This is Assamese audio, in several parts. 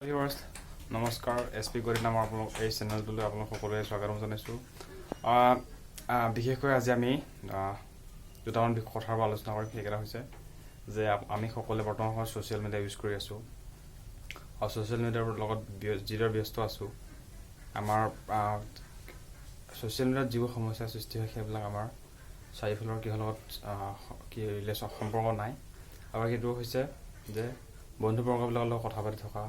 ভিউৱাৰ্ছ, নমস্কাৰ। এছ পি গৰি নামৰ আপোনালোক এই চেনেলটোলৈ আপোনালোক সকলোৱে স্বাগতম জনাইছোঁ। আহ, আহ, বিশেষকৈ আজি আমি দুটামান কথাৰ পৰা আলোচনা কৰিম। সেইকেইটা হৈছে যে আমি সকলোৱে বৰ্তমান সময়ত ছ'চিয়েল মিডিয়া ইউজ কৰি আছোঁ আৰু ছ'চিয়েল মিডিয়াৰ লগত যিদৰে ব্যস্ত আছোঁ, আমাৰ ছ'চিয়েল মিডিয়াত যিবোৰ সমস্যাৰ সৃষ্টি হয়, সেইবিলাক আমাৰ চাৰিওফালৰ কিহৰ লগত কি ৰিলেশ্যন, সম্পৰ্ক নাই। আৰু সেইটো হৈছে যে বন্ধুবৰ্গবিলাকৰ লগত কথা পাতি থকা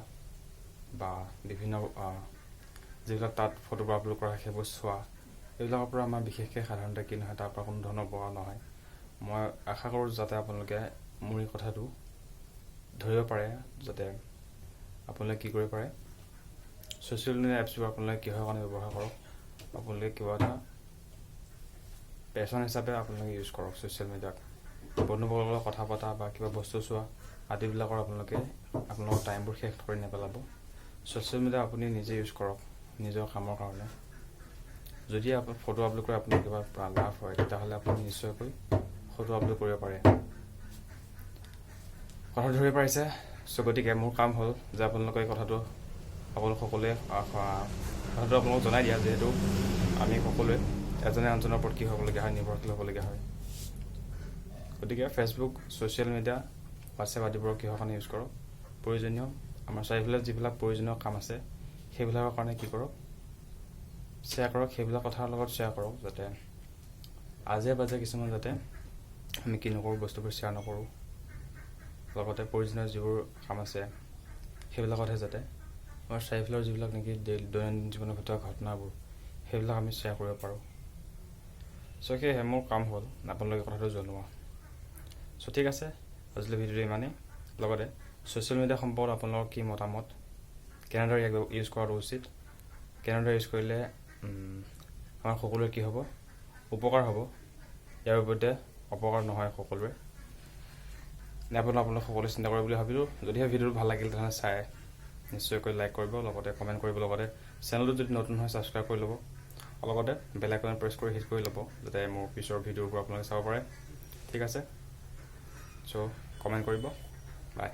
বা বিভিন্ন যিবিলাক তাত ফটোবোৰ আপলোড কৰা হয়, সেইবোৰ চোৱা, এইবিলাকৰ পৰা আমাৰ বিশেষকৈ সাধাৰণতে কি নহয়, তাৰ পৰা কোনো ধৰণৰ উপকাৰ নহয়। মই আশা কৰোঁ যাতে আপোনালোকে মোৰ এই কথাটো ধৰিব পাৰে, যাতে আপোনালোকে কি কৰিব পাৰে, ছ'চিয়েল মিডিয়া এপছবোৰ আপোনালোকে কিহৰ কাৰণে ব্যৱহাৰ কৰক, আপোনালোকে কিবা এটা পেশ্যন হিচাপে আপোনালোকে ইউজ কৰক ছ'চিয়েল মিডিয়াক। বন্ধুবৰ্গৰ লগত কথা পতা বা কিবা বস্তু চোৱা আদিবিলাকৰ আপোনালোকে আপোনালোকৰ টাইমবোৰ শেষ কৰি নেপেলাব। ছ'চিয়েল মিডিয়া আপুনি নিজে ইউজ কৰক নিজৰ কামৰ কাৰণে। যদি আপুনি ফটো আপলোড কৰি আপোনাৰ কিবা লাভ হয়, তেতিয়াহ'লে আপুনি নিশ্চয়কৈ ফটো আপলোড কৰিব পাৰে। কথা ধৰিব পাৰিছে? চ' গতিকে মোৰ কাম হ'ল যে আপোনালোকে এই কথাটো, আপোনালোক সকলোৱে কথাটো আপোনালোকক জনাই দিয়া, যিহেতু আমি সকলোৱে এজনে আনজনৰ ওপৰত কি হ'বলগীয়া হয়, নিৰ্ভৰশীল হ'বলগীয়া হয়। গতিকে ফেচবুক, ছ'চিয়েল মিডিয়া, হোৱাটছএপ আদিবোৰৰ কিহৰ কাৰণে ইউজ কৰক? প্ৰয়োজনীয়, আমাৰ চাৰিওফালে যিবিলাক প্ৰয়োজনীয় কাম আছে, সেইবিলাকৰ কাৰণে কি কৰক, শ্বেয়াৰ কৰক। সেইবিলাক কথাৰ লগত শ্বেয়াৰ কৰক, যাতে আজে বাজে কিছুমান যাতে আমি কি নকৰোঁ, বস্তুবোৰ শ্বেয়াৰ নকৰোঁ। লগতে প্ৰয়োজনীয় যিবোৰ কাম আছে, সেইবিলাকতহে যাতে আমাৰ চাৰিওফালৰ যিবিলাক নেকি দৈনন্দিন জীৱনত ঘটা ঘটনাবোৰ, সেইবিলাক আমি শ্বেয়াৰ কৰিব পাৰোঁ। চ' সেয়েহে মোৰ কাম হ'ল আপোনালোকে কথাটো জনোৱা। চ' ঠিক আছে, আজিলৈ ভিডিঅ'টো ইমানেই। লগতে ছ'চিয়েল মিডিয়া সম্পৰ্কত আপোনালোকৰ কি মতামত, কেনেদৰে ইয়াক ইউজ কৰাটো উচিত, কেনেদৰে ইউজ কৰিলে আমাৰ সকলোৰে কি হ'ব, উপকাৰ হ'ব, ইয়াৰ বিপৰীতে অপকাৰ নহয় সকলোৰে, আপোনালোক সকলোৱে চিন্তা কৰে বুলি ভাবিলোঁ। যদিহে ভিডিঅ'টো ভাল লাগিল, তেনেহ'লে চাই নিশ্চয়কৈ লাইক কৰিব, লগতে কমেণ্ট কৰিব, লগতে চেনেলটো যদি নতুন হয়, ছাবস্ক্ৰাইব কৰি ল'ব, লগতে বেল আইকন প্ৰেছ কৰি হিট কৰি ল'ব, যাতে মোৰ পিছৰ ভিডিঅ'বোৰ আপোনালোকে চাব পাৰে। ঠিক আছে, চ' কমেণ্ট কৰিব। বাই।